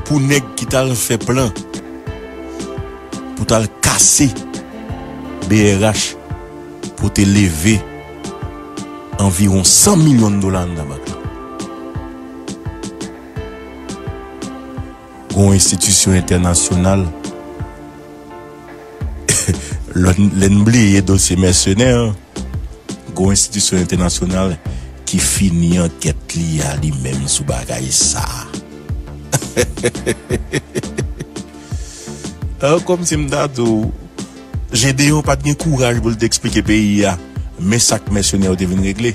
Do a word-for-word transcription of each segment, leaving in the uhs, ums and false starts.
pou nèg ki t al fè plan pou t al kase B R H pou te leve anviwon san milyon dola anndan bank la. Gon enstitisyon entènasyonal, lè n, lè n bliye dosye mèsenè an, gon enstitisyon entènasyonal ki fini ankèt li a li menm sou bagay sa a. Ah, kòmsi m ta di w, Jedeyon pa t gen kouraj pou l te eksplike peyi a, men sa k mèsenè yo te vin regle.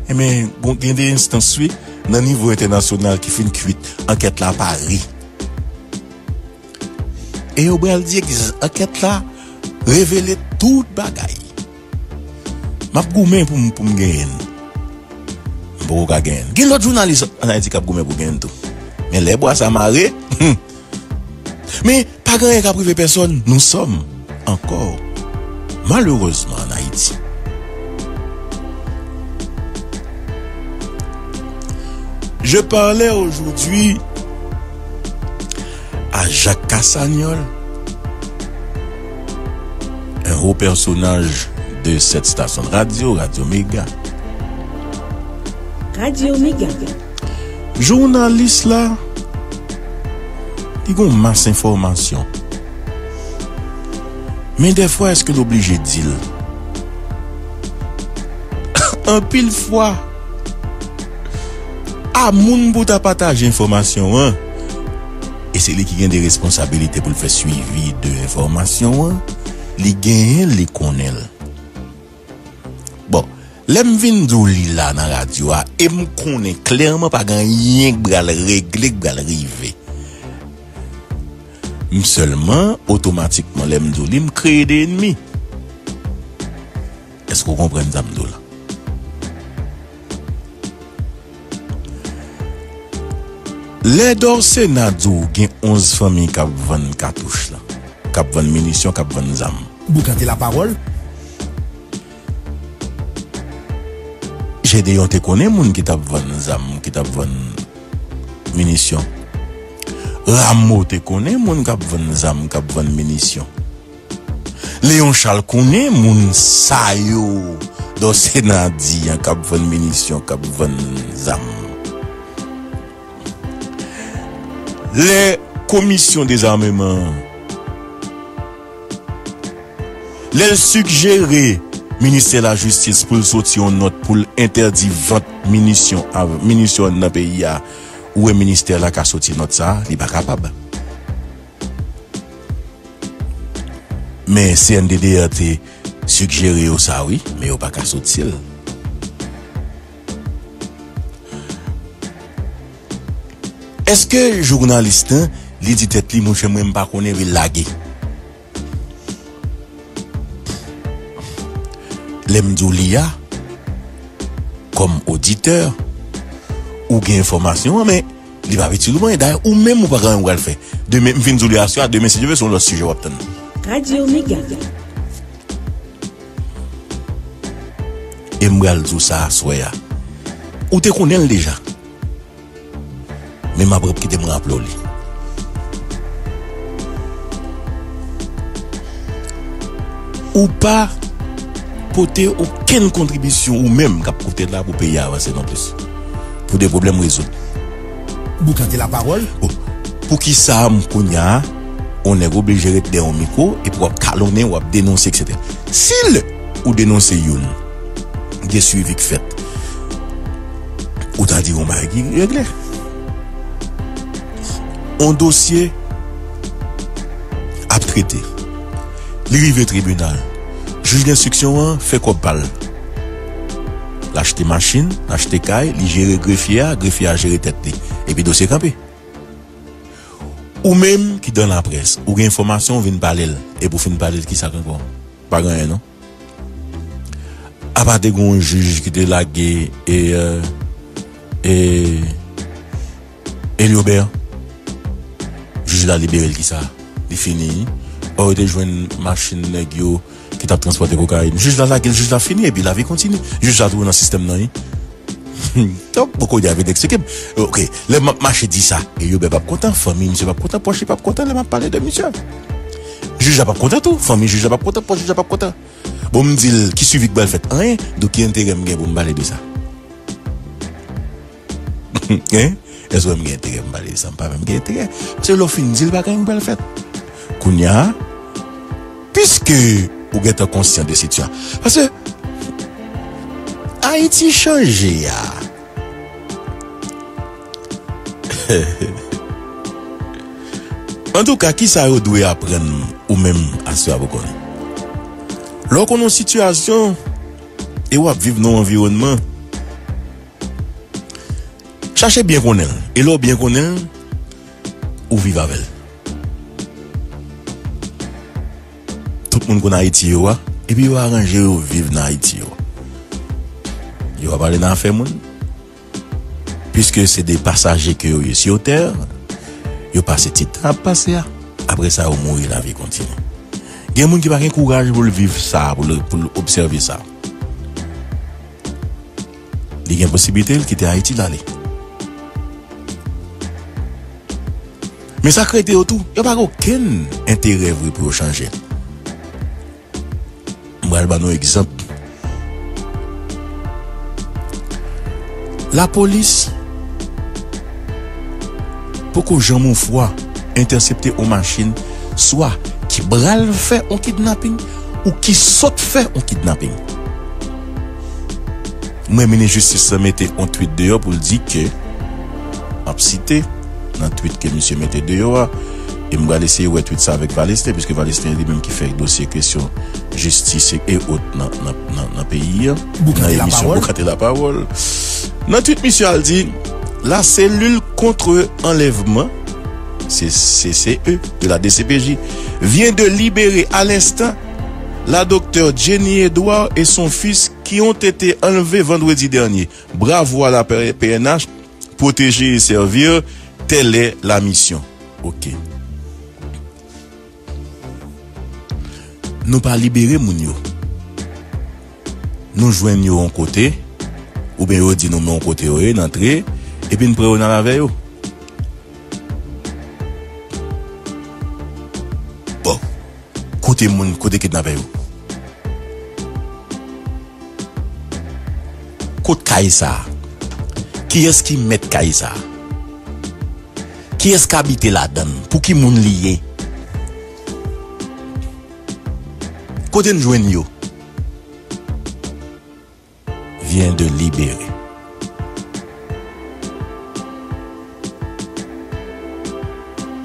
Ebyen, gon, gen de enstans, wi, nan nivo entènasyonal ki fin kwit, ankèt la pare. E yo pral di egzistans ankèt la, revele tout bagay. M ap goumen pou m, pou m genyen l. M poko ka genyen l. Gen lòt jounalis ann Ayiti k ap goumen pou genyen l tou. Men lè bwa sa mare, hmm. Men pa gen anyen k ap rive pèsonn. Nous sommes encore, malheureusement, en Haïti. Je parlais aujourd'hui à Jacques Cassagnolle, un haut personnage de cette station de radio, Radio Méga. Radio Méga. Jounalis la, li gon mas enfòmasyon. Men dèfwa, èske l oblije di l? Anpil fwa, a moun pou ta pataje enfòmasyon an, e se li ki gen de responsabilite pou l fè swivi de enfòmasyon an, li genyen l, li konnen l. Bon, lè m vin di w li la nan radyo a, e m konnen klèman pa gen anyen k pral regle, k pral rive. M sèlman, otomatikman, lè m di w li, m kreye de ènmi. Èske w konprann sa m di w la? Lè Dorcena di w gen onz fanmi k ap vann katouch la, k ap vann minisyon, k ap vann zam. Boukante lapawòl. Jedeyon te konnen moun ki t ap vann zam, ki t ap vann minisyon. Ramo te konnen moun k ap vann zam, k ap vann minisyon. Leon Charles konnen moun sa yo, Dorcena di an, k ap vann minisyon, k ap vann zam. Lè komisyon dezameman an, lè l sigjere ministè lajistis pou l soti yon nòt pou l entèdi vant minisyon, av-, minisyon nan peyi a, ou wè ministè la ka soti nòt sa a, li pa kapab. Men C N D D R te sigjere yo sa wi, men yo pa ka soti l. Èske jounalis lan, li di tèt li, monchè, mwen m pa konnen, epi l lage? Lè m di w li a, kòm oditè, ou gen enfòmasyon an, men li p ap itil ou anyen. Dayè, ou menm ou pa gen anyen ou pral fè. Demen, m fin di w li aswè a, demen, si Dye vle, se yon lòt sijè w ap tann. Radio Mega. E m pral di w sa aswè a. Ou te konnen l deja. Men m ap kite m raple w li. Ou pa pote okenn kontribisyon ou menm k ap koute la pou peyi a avanse non plis. Pou de pwoblèm rezoud. Boukante lapawòl. Bon, poukisa m kounye a, yon nèg oblije ret dèyè yon mikwo, epi w ap kalonnen, w ap denonse, etsetera. Si lè ou denonse youn, gen swivi k fèt, ou ta di yon bagay ki regle. Yon dosye ap trete. Li rive tribinal. Jij lenstriksyon an fè kòb pa l. L achte machin, l achte kay, li jere grefye a, grefye a jere tèt li. Epi dosye kanpe. Ou menm ki dan laprès, ou gen enfòmasyon, ou vin pale l. Epi w fin pale l, kisa k ankò? Pa gen anyen, non. Apa te gen yon jij ki te lage, e, e, e, Eliobè. Jij la libere l, kisa? Li fini. Ò, yo te jwenn machin nèg yo ki t ap transpòte kokayin. Jij la lage l, jij la fini, epi lavi kontinye. Jij la tou nan sistèm nan, wi. Hmm. Donk, bon, kounye a vin eksplike m. Ok, lè m ap mache di sa, e Yobè p ap kontan, fanmi misye p ap kontan, pwòch li p ap kontan lè m ap pale de misye. Jij la p ap kontan tou, fanmi jij la p ap kontan, pwòch jij la p ap kontan. Bon, m di l, ki swivi k pral fèt? Anyen, donk ki enterè m gen pou m pale de sa? Hein? Èske m gen enterè m pale de sa? M pa menm gen enterè. Paske lè w fin di l, pa gen anyen k pral fèt. Kounye a, piske ou gentan konsyan de sitiyasyon. Paske Ayiti chanje a. Antouka, kisa yo dwe aprann ou menm aswè a pou konnen? Lè w konn yon sitiyasyon e w ap viv nan yon anviwònman, chache byen konnen l. E lè w byen konnen l, ou viv avè l. Tout moun konn Ayiti yo a, epi yo aranje yo viv nan Ayiti yo a. Yo pa pale nan afè moun. Piske se de pasaje ke yo ye sou tè, yo pase ti tan ap pase a. Apre sa, yo mouri, lavi kontinye. Gen moun ki pa gen kouraj pou l viv sa, pou l, pou l obsève sa. Li gen posiblite l kite Ayiti l ale. Men sa k rete yo tou, yo pa gen okenn enterè vre pou yo chanje. M pral ban nou egzanp. Lapolis poko janm yon fwa entèsepte yon machin, swa ki pral fè yon kidnaping, ou ki sot fè yon kidnaping. M wè minis jistis lan mete yon tweet deyò pou l di ke, m ap site nan tweet ke misye mete deyò a, e m pral eseye wè tweet sa avèk Valestin, piske Valestin li menm ki fè dosye kesyon jistis e, e ot nan, nan, nan, nan peyi a, nan emisyon Boukante Lapawòl. Nan tweet misye a, l di, la cellule contre enlèvement, C C E, de la D C P J, vient de libérer à l'instant la docteur Jenny Edouard et son fils qui ont été enlevés vendredi dernier. Bravo à la P N H, protéger et servir, telle est la mission. Ok. Nou pa libere moun yo. Nou jwenn yo yon kote, oubyen yo di nou men yon kote yo ye, n antre, epi n pran yo n al avè yo. Bon, kote moun, kote kidnapè yo? Kot kay sa a? Kiyès ki mèt kay sa a? Kiyès k abite ladan l? Pou ki moun li ye? Kote n jwenn yo? Vient de libérer.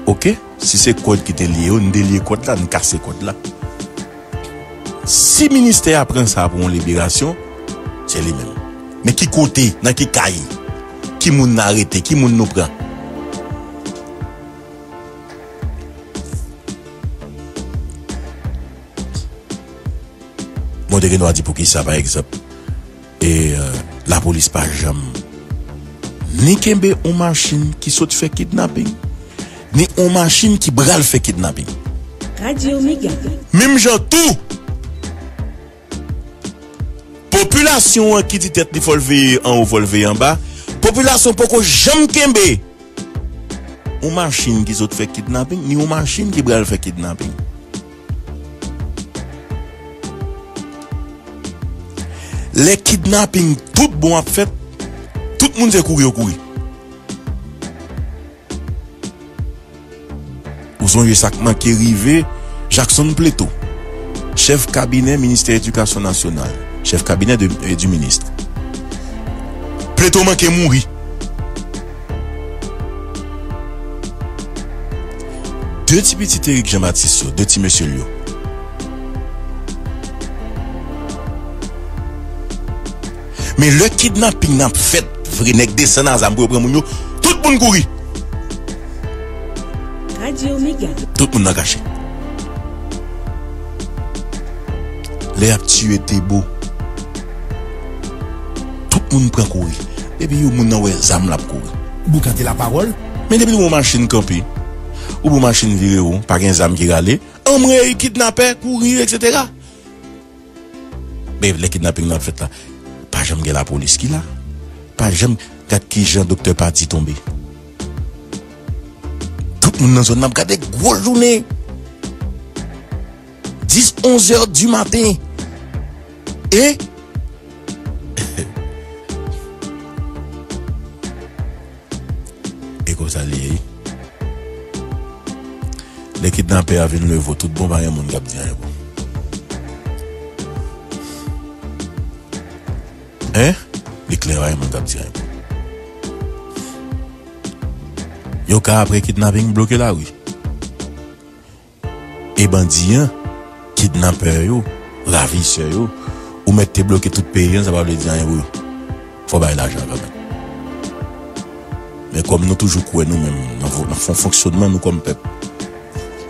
Ok, si se kòd ki te lye yo, n delye kòd la, n kase kòd la. Si ministè a pran sa pou yon liberasyon, se li menm. Men ki kote, nan ki kay, ki moun n arete, ki moun nou pran? Bon, te gen dwa di poukisa, pa egzanp, e, euh, lapolis pa janm ni kenbe yon machin ki sot fè kidnaping, ni yon machin ki pral fè kidnaping. Radio Mega. Menm jan tou, popilasyon an ki di tèt li fò l veye anwo, fò l veye anba, popilasyon poko janm kenbe yon machin ki sot fè kidnaping, ni yon machin ki pral fè kidnaping. Lè kidnaping tout bon ap fèt, tout moun se kouri yo kouri. Ou sonje sa k manke rive Jackson Plateau, chèf kabinè ministè edikasyon nasyonal, chèf kabinè de, eh, du ministre. Plateau manke mouri. De ti pitit Eric Jean Baptiste yo, de ti mesye l yo. Men lè kidnaping nan ap fèt, vre nèg desann a zam pou yo pran moun yo, tout moun kouri. Radio Mega. Tout moun nan kache. Lè y ap tiye Tebo, tout moun pran kouri. Depi yon moun nan wè zam, l ap kouri. Boukante lapawòl. Men depi yon machin kanpe, ou yon machin vire won, pa gen zam ki rale, anmwey, kidnapè, kouri, etsetera. Men lè kidnaping nan ap fèt la, pa janm gen lapolis ki la. pa janm gad kijan Doktè Padi tonbe. Tout moun nan zòn nan ap gade gwo jounen. Dis, onz è di maten. E? E konsa li ye, wi. Lè kidnapè a vin leve w tout bon, pa gen moun k ap di anyen pou ou. Hein? Li klè, pa gen moun k ap di anyen pou ou. Yo ka apre kidnaping bloke lari. E bandi an, kidnapè yo, ravisè yo, ou mèt te bloke tout peyi an, sa pa vle di anyen pou yo. Fò bay lajan kanmenm. Men kòm nou toujou kwè nou menm, nan fon, nan fon fonksyonman nou kòm pèp.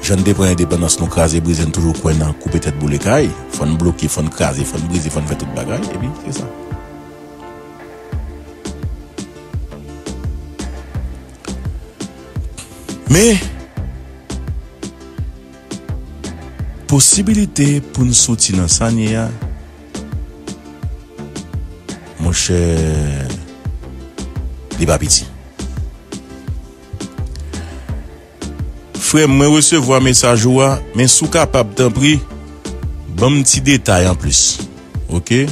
Jan n te pran endepandans, nou kraze brize, n toujou kwè nan koupe tèt boule kay. Fò n bloke, fò n kraze, fò n brize, fò n fè tout bagay, epi se sa. Men, posibilite pou n soti nan sa n ye a, monchè, li pa piti. Frè m, mwen resevwa mesaj ou a, men si w kapab, tanpri, ban m ti detay anplis. Oke?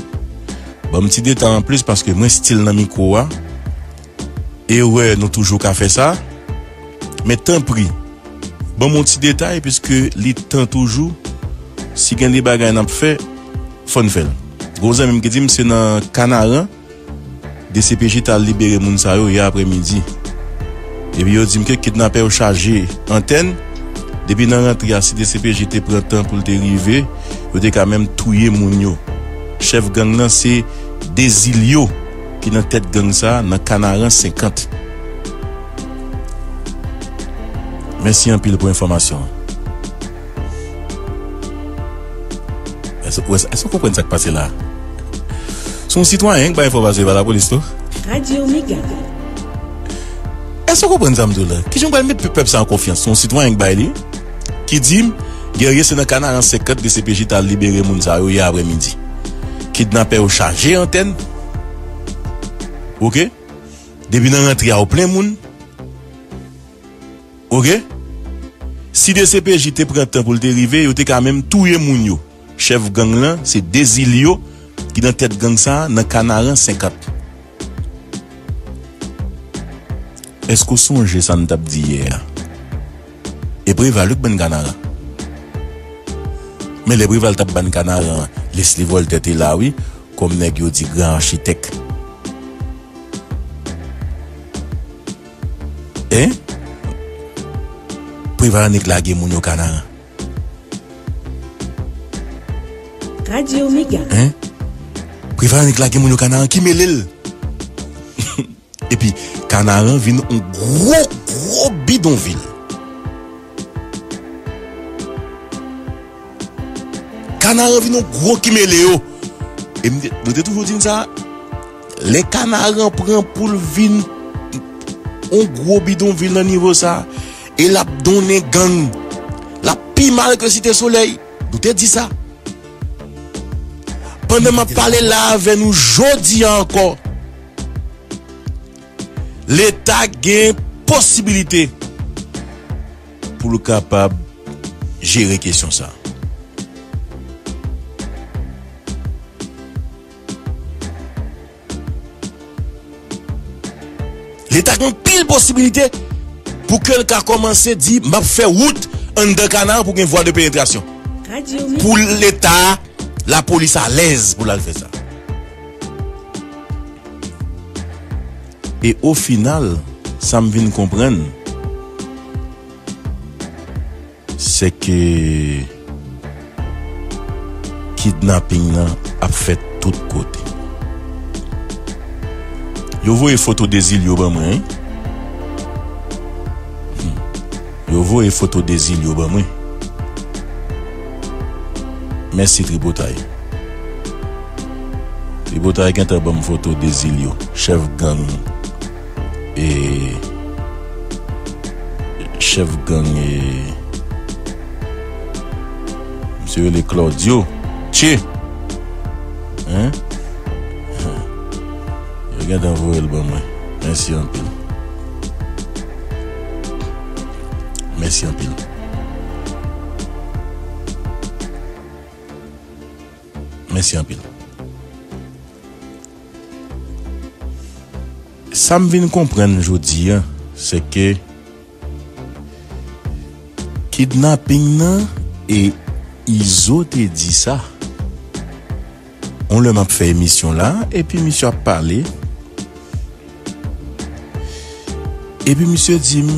Ban m ti detay anplis paske mwen stil nan mikwo a. Erè, nou toujou ka fè sa. Men tanpri, ban m yon ti detay, piske li tan toujou. Si gen de bagay n ap fè, fò n fè l. Gen yon zanmi m ki di m se nan Kanaran, D C P J t al libere moun sa yo yè aprèmidi. Epi yo di m ke kidnapè yo chaje antèn. Depi nan rantre a, si D C P J te pran tan pou l te rive, yo te ka menm touye moun yo. Chèf gang nan se Dezilyo ki nan tèt gang sa a nan Kanaran senkant. Mèsi anpil pou enfòmasyon an. Èske, èske, èske w konprann sa k pase la a? Se yon sitwayen k bay enfòmasyon, e pa lapolis, non? Radyo Mega. Èske w konprann sa m di w la? Kijan w pral met pèp sa an konfyans? Se yon sitwayen k bay li, ki di m, Guerrier, se nan Kanaran senkant D C P J t al libere moun sa yo yè aprèmidi. Kidnapè yo chaje antèn. Oke? Depi nan rantre a, yo plen moun. Oke? Si D C P J te pran tan pou l te rive, yo te ka menm touye moun yo. Chèf gang lan, se Dezilyo ki nan tèt gang sa a, nan Kanaran senkant. Èske w sonje sa n t ap di yè a? E Preval wi k bann Kanaran. Men lè Preval t ap bann Kanaran, Leslie Voltaire te la wi, kòm nèg yo di gran achitèk. Hein? Preval annik lage moun yo Kanaran. Radyo Mega. Hein? Preval annik lage moun yo Kanaran, ki mele l? Epi, Kanaran vin yon gwo, gwo bidonvil. Kanaran vin yon gwo ki mele yo. E m te, nou te toujou di n sa, lè Kanaran pran pou l vin yon gwo bidonvil nan nivo sa, e l ap donnen gang, l ap pi mal ke Site Solèy. Nou te di sa. Pandan m ap pale la avè nou jodi a ankò, Leta gen posibilite pou l kapab jere kesyon sa. Leta gen anpil posibilite pou ke l ka kòmanse di, "M ap fè wout anndan Kanaran pou gen vwa de penetrasyon." Pou Leta, lapolis alèz pou l al fè sa. E o final, sa m vin konprann, se ke kidnaping nan ap fèt tout kote. Yo voye foto Dezilyo ban mwen, wi. Hmm. Yo voye foto Dezilyo ban mwen. Mèsi Tripotay. Tripotay gentan ban m foto Dezilyo, chèf gang, e, chèf gang, e, misye rele Claudio Che. Hein? Yo Gentan voye l ban mwen. Mèsi anpil. Mèsi anpil. Mèsi anpil. Sa m vin konprann jodi a, se ke kidnaping nan, e Izo te di sa. On lè m ap fè emisyon la, epi misye ap pale. Epi misye di m,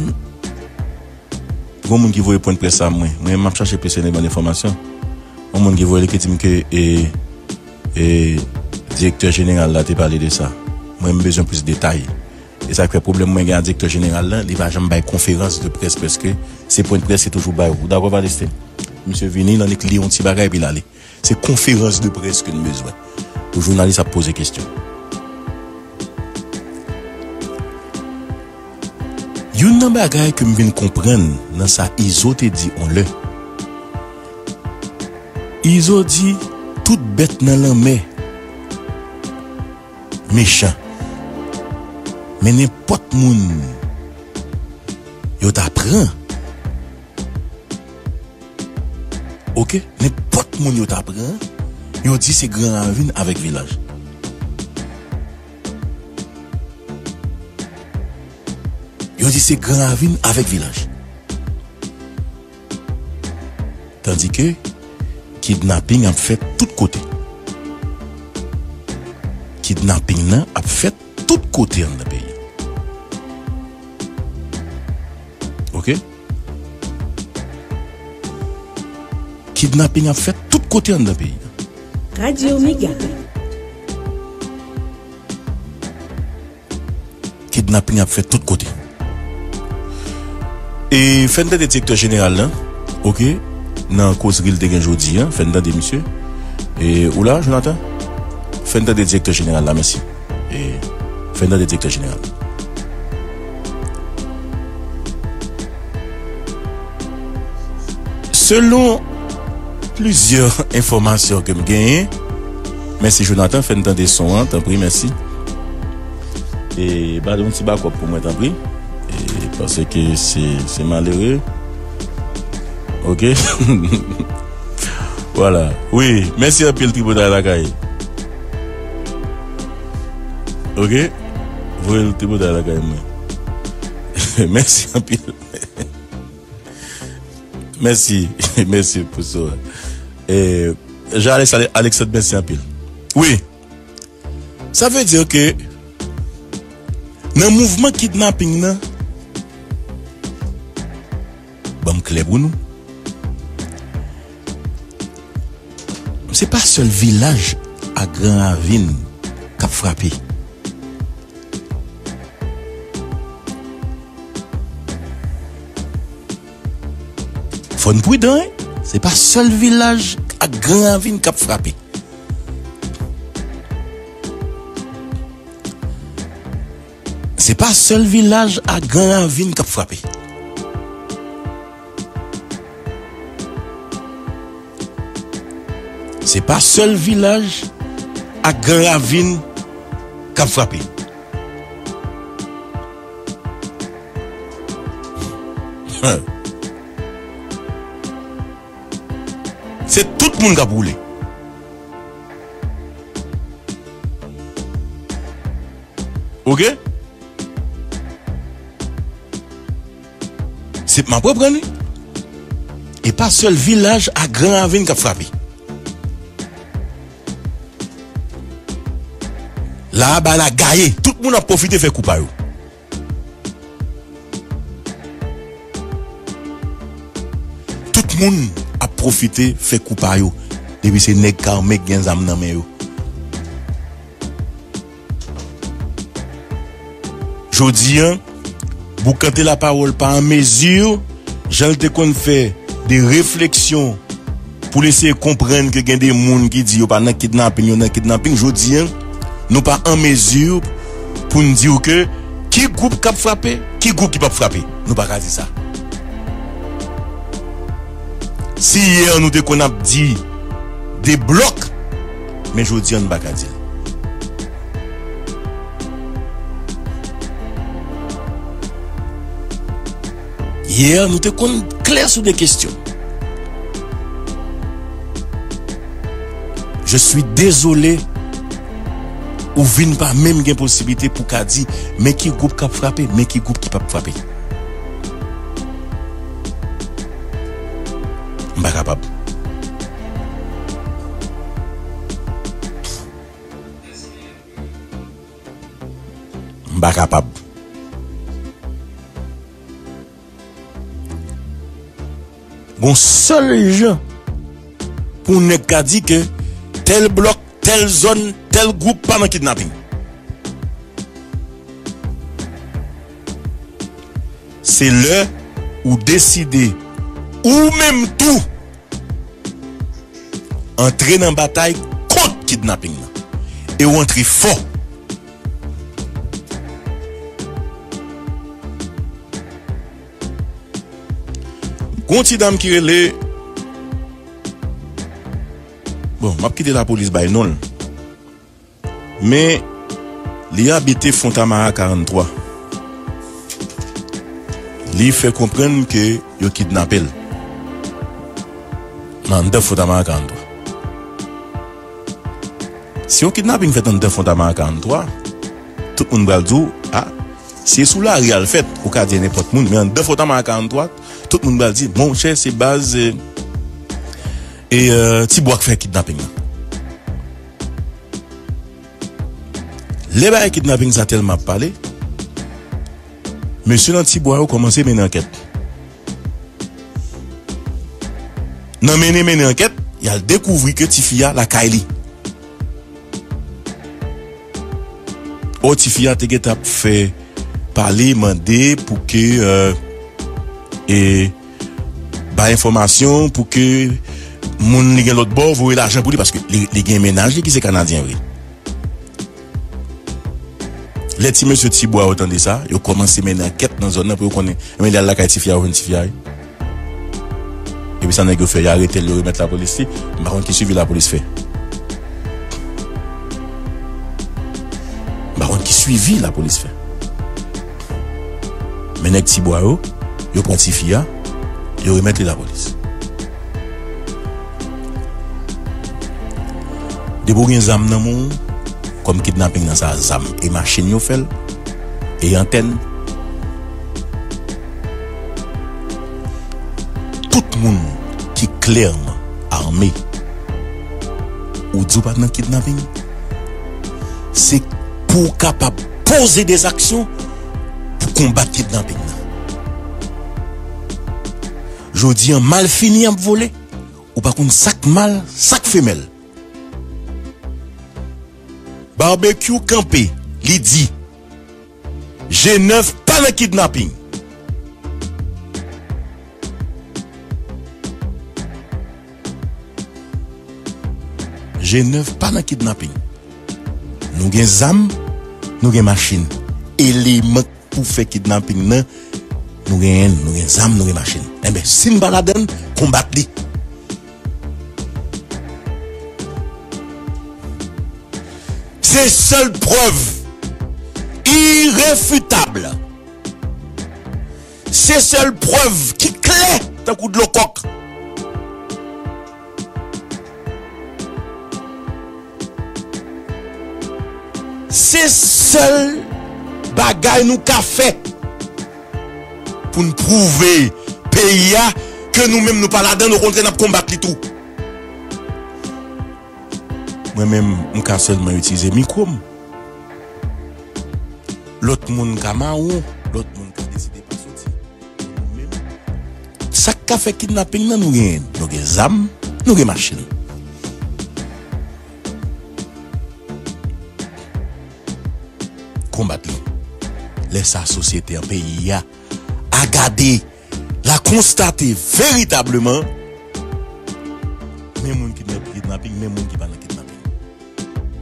gon moun ki voye pwen près a mwen. Mwen, m ap chache plis eleman enfòmasyon. Yon moun ki voye li ki di m ke, e, e, direktè jeneral la te pale de sa. Mwen, m bezwen plis detay. E sa k fè pwoblèm mwen gen ak direktè jeneral la, li pa janm bay konferans de près, prèske se pwen près, se toujou bay ou. Ou dakò, Valestin? Misye vini, l annik li yon ti bagay, epi l ale. Se konferans de près ke n bezwen. Pou jounalis ap poze kesyon. Youn nan bagay ke m vin konprann nan sa Izo te di on lè. Izo di tout bèt nan lanmè mechan. Men nenpòt moun yo ta pran, oke, nenpòt moun yo ta pran, yo di se Gran Ravin avèk Vilaj. Yo di se Gran Ravin avèk Vilaj. Tandike kidnaping ap fèt tout kote. Kidnaping nan ap fèt tout kote anndan peyi a. Oke? Kidnaping ap fèt tout kote anndan peyi a. Radyo Mega. Kidnaping ap fèt tout kote. E fè n tande direktè jeneral la, oke, nan kozri l te gen jodi a, fè n tande misye. E ou la, Jonathan? Fè n tande direktè jeneral la, mèsi. E fè n tande direktè jeneral. Selon plizyè enfòmasyon ke m genyen, mèsi Jonathan, fè n tande son an, tanpri, mèsi. E ba nou yon ti bakòp pou mwen, tanpri. E paske se, se malere. Oke. Vwala. Wi, mèsi anpil, Tripotay Lakay. Oke. Voye l Tripotay Lakay mwen. Mèsi anpil. Mèsi. Mèsi pou sa. E, Jean Alex, Alexandre, mèsi anpil. Wi. Sa vle di ke nan mouvman kidnaping nan, ban m klè pou nou, se pa sèl Vilaj ak Gran Ravin k ap frape. Fò n pridan, wi. Se pa sèl Vilaj ak Gran Ravin k ap frape. Se pa sèl Vilaj ak Gran Ravin k ap frape. Se pa sèl Vilaj ak Gran Ravin k ap frape. Se tout moun k ap woule. Oke? Se, m ap reprann, wi. E pa sèl Vilaj ak Gran Ravin k ap frape. La a, bagay la gaye. Tout moun ap pwofite fè kou pa yo. Tout moun ap pwofite fè kou pa yo. Depi se nèg k ame k gen zam nan men yo. Jodi a, Boukante Lapawòl pa an mezi, jan l te konn fè de refleksyon pou l eseye konprann ke gen de moun ki di yo pa nan kidnaping, yo nan kidnaping. Jodi a, nou pa an mezi pou n di w ke ki gwoup k ap frape, ki gwoup ki p ap frape. Nou pa ka di sa. Si yè nou te konn ap di de blòk, men jodi a nou pa ka di l. Yè, nou te konn klè sou de kesyon. Je suis désolé, ou vin pa menm gen posiblite pou ka di, men ki gwoup k ap frape, men ki gwoup ki p ap frape. M pa kapab. M pa kapab. Gon sèl jan pou nèg ka di ke tèl blòk, tèl zòn, tèl gwoup pa nan kidnaping. Se lè ou deside, ou menm tou, antre nan batay kont kidnaping nan. E w antre fò. Gon ti dam ki rele, bon, m ap kite lapolis bay non l. Men, li abite Fontamara karannntwa. Li fè konprann ke yo kidnape l nan anndan Fontamara karannntwa. Si yon kidnaping fèt anndan Fontamara karannntwa, tout moun pral di w, a, si e sou lari a l fèt, ou ka di e nenpòt moun, men anndan Fontamara karannntwa, tout moun pral di, monchè, se baz, e, e, e, Tibwa k fè kidnaping nan. Lè bagay kidnaping sa tèlman ap pale, mesye nan Tibwa yo kòmanse mennen ankèt. Nan mennen, mennen ankèt, y al dekouvri ke tifi a lakay li. Ò, tifi a te gentan ap fè pale, mande pou ke, e, e, bay enfòmasyon, pou ke moun li gen lòt bò voye lajan pou li, paske li, li gen mennaj li ki se Kanadyen vre. Lè ti mesye Tibwa yo tande sa, yo kòmanse mennen ankèt nan zòn nan pou yo konnen. Ebyen, li al lakay tifi a, yo jwenn tifi a, wi. Epi sa nèg yo fè, yo arete l, yo remèt lapolis li. M pa konn ki swivi lapolis fè. M pa konn ki swivi lapolis fè. Men nèg Tibwa yo, yo pran tifi a, yo remèt li lapolis. Depi w gen zam nan men w, kòm kidnaping nan sa, zam e machin yo fè l, e antèn. Tout moun ki klèman ame, ou di w pa t nan kidnaping, se pou w kapab poze de zaksyon pou konbat kidnaping nan. Jodi a, malfini ap vole, ou pa konn sa k mal, sa k femèl. Barbecue kanpe, li di, G nèf pa nan kidnaping. G nèf pa nan kidnaping. Nou gen zam, nou gen machin. Eleman pou fè kidnaping nan, nou genyen, nou gen zam, nou gen machin. Enben, si n pa ladan l, konbat li. Se sèl prèv irefitab. Se sèl prèv ki klè tankou dlo kòk. Se sèl bagay nou ka fè pou n pwouve peyi a ke nou menm nou pa ladan l, okontrè n ap konbat li tou. Mwen menm, m ka sèlman itilize mikwo m. Lòt moun ka mawon, lòt moun ka deside pa soti. Nou menm, sa k ka fè kidnaping nan, nou genyen. Nou gen zam, nou gen machin. Konbat li. Lè sa, sosyete an, peyi a, a gade, l a konstate veritableman, men moun ki nan kidnaping, men moun ki pa nan kidnaping.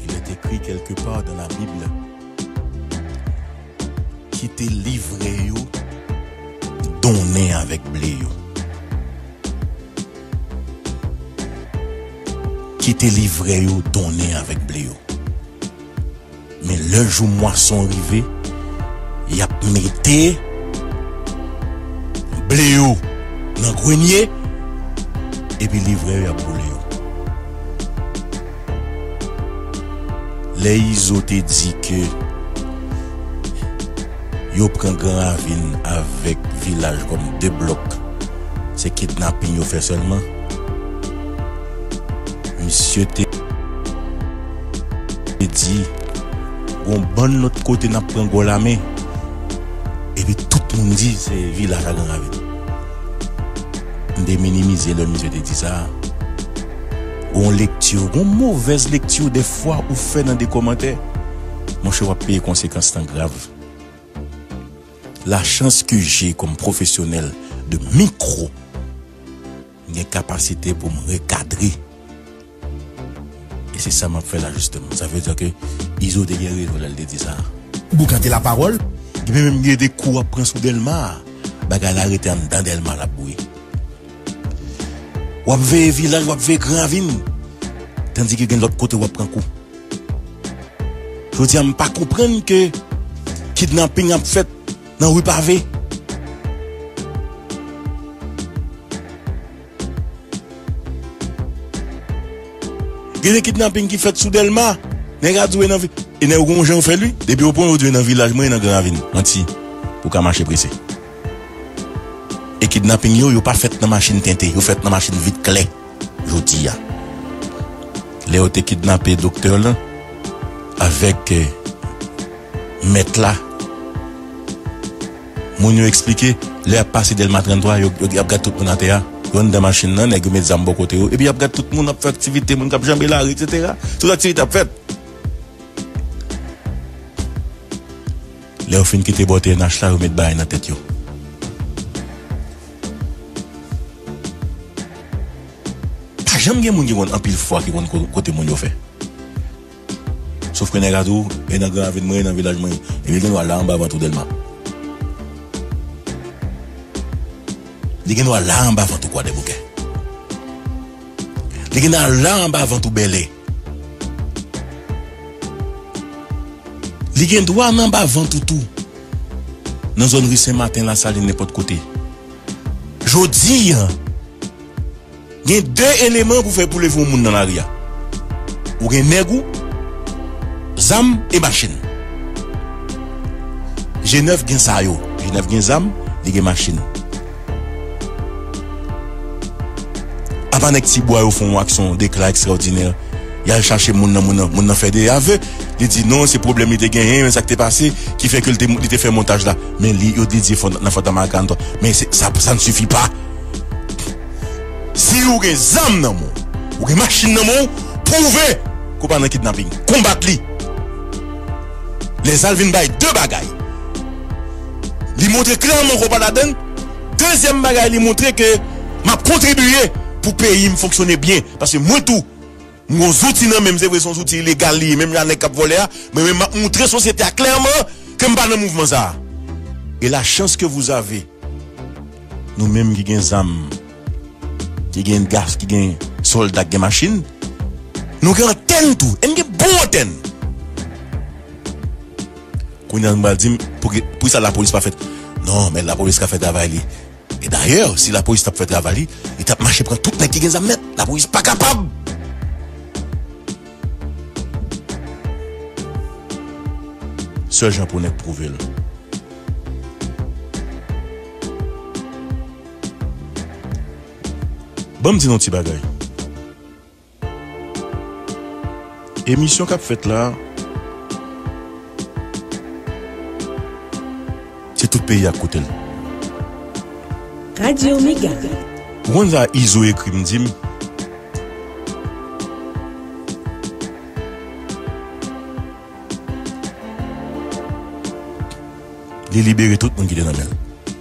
Il est écrit quelque part dans la Bible, kite livrè yo donnen avèk ble yo. Kite livrè yo donnen avèk ble yo. Men lè jou mwason rive, y ap mete, Ble yo nan grenye, epi livrè yo ap boule yo. Lè Izo te di ke yo pran Gran Ravin avèk Vilaj kòm de blòk, se kidnaping yo fè sèlman, misye te di, gon bann lòt kote n ap pran gwo lame. Epi tout moun di se Vilaj a Gran Ravin. M te minimize lè misye te di sa. Gon lekti, gon movèz lekti dèfwa ou fè nan de kòmantè, monchè, w ap peye konsekans lan grav. La chance que j'ai comme professionnel de micro, m gen kapasite pou m rekadre. E se sa m ap fè la, jisteman. Sa vle di ke Izo te gen rezon lè l te di sa. Boukante lapawòl. Epi menm gen de kou w ap pran sou Dèlma a, bagay la rete anndan Dèlma l ap bouyi. W ap veye Vilaj, w ap veye Gran Ravin, tandike gen lòt kote w ap pran kou. Jodi a, m pa konprann ke kidnaping ap fèt nan ri pave. Gen de kidnaping ki fèt sou Dèlma, nèg a di w e nan vi-, e nèg yo gon jan yo fè li, depi yo pran yo di w e nan Vilaj mwen, e nan Gran Ravin. Manti, pou ka mache prese. E kidnaping yo, yo pa fèt nan machin tente, yo fèt nan machin vit klè. Jodi a, lè yo te kidnape doktè lan avèk, eh, mèt la, moun yo eksplike, lè y ap pase Dèlma tranntwa, yo, yo, y ap gad tout moun atè a. Yo anndan machin nan, nèg yo met zam bò kote yo, epi y ap gad tout moun ap fè aktivite, moun k ap janbe lari, etsetera. Tout aktivite ap fèt. Lè yo fin kite bò T N H la, yo met bagay nan tèt yo. Pa janm gen moun ki konn anpil fwa, ki konn ko-, kote moun yo fè. Sof ke nèg a di w, e nan Gran Ravin mwen, e nan Vilaj mwen, epi l gen dwa la anba vant ou Dèlma. Li gen dwa la anba vant ou Kwadèboukè. Li gen dwa la anba vant ou Bèlè. Li gen dwa nan anba vant ou tou. Nan zòn ri Senmaten, Lasalin, nenpòt kote. Jodi a, gen de eleman pou fè, pou leve yon moun nan lari a. Ou gen nèg ou, zam e machin. G nèf gen sa yo. G nèf gen zam, li gen machin. Apa nèg Tibwa yo fè yon aksyon, dekla ekstraòdinè. Y al chache moun nan, moun nan, moun nan fè de ave. Li di non, se pwoblèm li te genyen, men sa k te pase, ki fè ke l te, li te fè montaj la. Men li, yo te di fò-, nan Fòtamarakantwa. Men se, sa, ça ne suffit pas. Si ou gen zam nan men w, ou gen machin nan men w, pwouve ke w pa nan kidnaping. Konbat li. Lè sa l vin bay de bagay. Li montre klèman ke w pa ladann. Dezyèm bagay, li montre ke m ap kontribiye pou peyi m fonksyone byen. Paske mwen tou, m gon zouti nan men m, se vre se yon zouti ilegal li ye, menm jan nèg k ap vòlè a, men mwen m ap montre sosyete a klèman ke m pa nan mouvman sa a. E la chance que vous avez, nou menm ki gen zam, ki gen gas, ki gen sòlda, ki gen machin, nou gen antèn tou, e n gen bon antèn. Kounye a nou pral di m, pou ki, pou sa lapolis pa fè, non, men lapolis ka fè travay li. E dayè, si lapolis t ap fè travay li, li t ap mache pran tout nèg ki gen zam nèt. Lapolis pa kapab. Sèl jan pou nèg pwouve l. Ban m di nou yon ti bagay. Emisyon k ap fèt la, se tout peyi a k koute l. Radyo Mega. Ou konn sa Izo ekri m di m? Li libere tout moun ki te nan men l.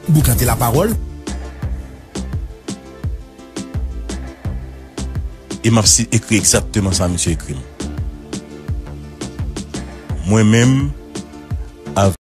Boukante lapawòl. E m ap si-, ekri egzakteman sa misye ekri m. Mwen menm,